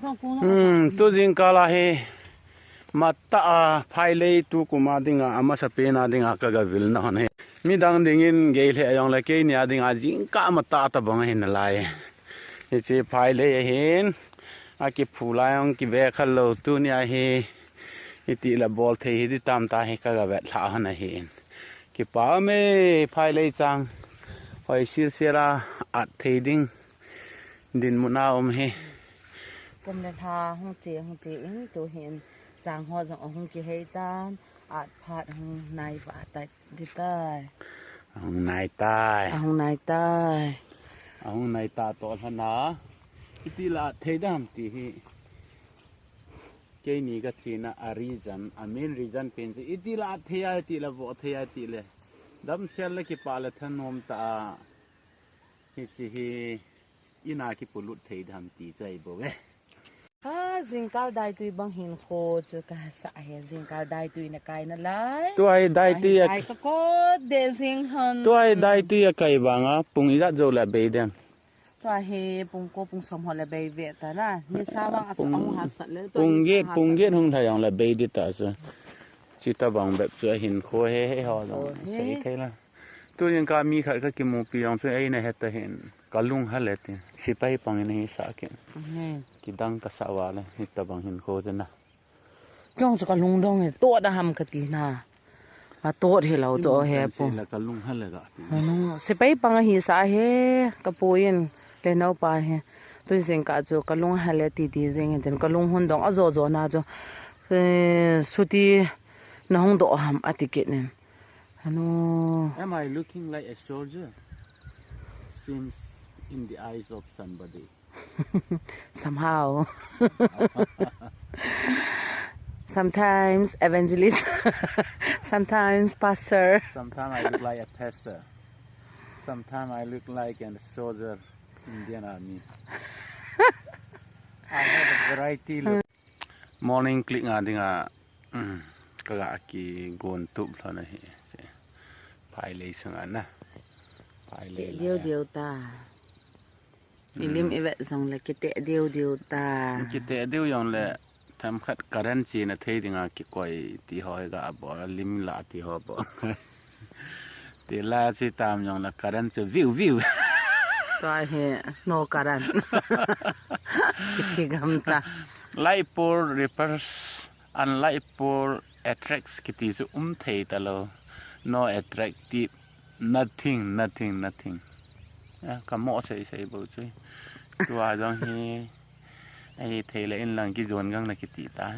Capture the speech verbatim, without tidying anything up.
Hmm, tu jingkah a hi, matah a, phailei tukum a dinga, amasapen a dinga, ka gavil na hon hi. Midang dingin gei lheh jongle keini a dinga, jingkah matah tabang ahi nalai. Hiche phailei ahin, akiphu lai jong kibe khalou tuni a hi, iti la bol thei hi di tam ta hi ka gavet lha hon ahin. Kipa me phailei chang, hoi sir sir a at thei ding. Dinmun a um hi. Kum le lha hung che, hung che in tu hin chang ho jong ahung kihei tan, at phat hung nai va tai di tai. Ahung nai tai. Ahung nai tai. Ahung nai ta to lhana. Iti la at thei dam ti hi. Keini ka china a reason, a main reason pen chu iti la at thei a, iti la vo thei a, iti le. Damsel le kipa le thanom ta a. Hiche hi ina kipolut thei dam ti chai bou e. Ha, jingkah daitui bang hinkho chu ka sa he, jingkah daitui na kai nalai. Tua hi daitui a, ka kot de jing hon. Tua hi daitui a kai banga, pung ijat jou le bei dem. Tua hi pung ko pung som ho le bei ve ta na. Nisa vang asa pung, ahung hasat le. Tua pung nisa get, pung hasat get hung lha jong le bei di ta sa. Chuti tabang bep chu ahinkho hi, hi ho jong. Hinkho hi. Sei thei la. Tu jingkah mi khat ka kimupi jong chu eina he ta hin. Ka lung hale ti. Sepai pang in hi sa ki. Ahe. Kidang ka sa va le. Hitabang hinkho chu na. Kei jong chu ka lungdong e. Tot a ham ka ti na. Atot hilou chu ahe pu. Ka lung hale ga ti. Anu, sepai pang ahi sa he. Ka pu in. Le nau pa he. Tu jingkah chu ka lung hale ti ti jing in tin. Ka lung hung dong ajo jo na chu. Eh, chuti na hung doh ham ati kit in. Anu. Am I looking like a soldier? Seems in the eyes of somebody. Somehow. Sometimes evangelist. Sometimes pastor. Sometimes I look like a pastor. Sometimes I look like a soldier, Indian Army. I have a variety look. Morning click nga dinga, um, ka ga kigon tup lhon ahi. Phailei sunga na. Phailei la. Diu diu ta. Ilim ivet jong le kite diu diu ta. Kite diu jong le themkhat current chena thei dinga kikoi ti ho hi ga bol, lim la ti ho bol. Ti la chi tam jong le current chu viu viu. Tua hi no current. Kiti gam ta. Light pole repels and light pole attracts kiti chu um thei talou. No attractive. Nothing, nothing, nothing. Ya, ka mo sei sei bou chu. Tua jong hi. Ahi thei le in lang kijon gang na kiti ta.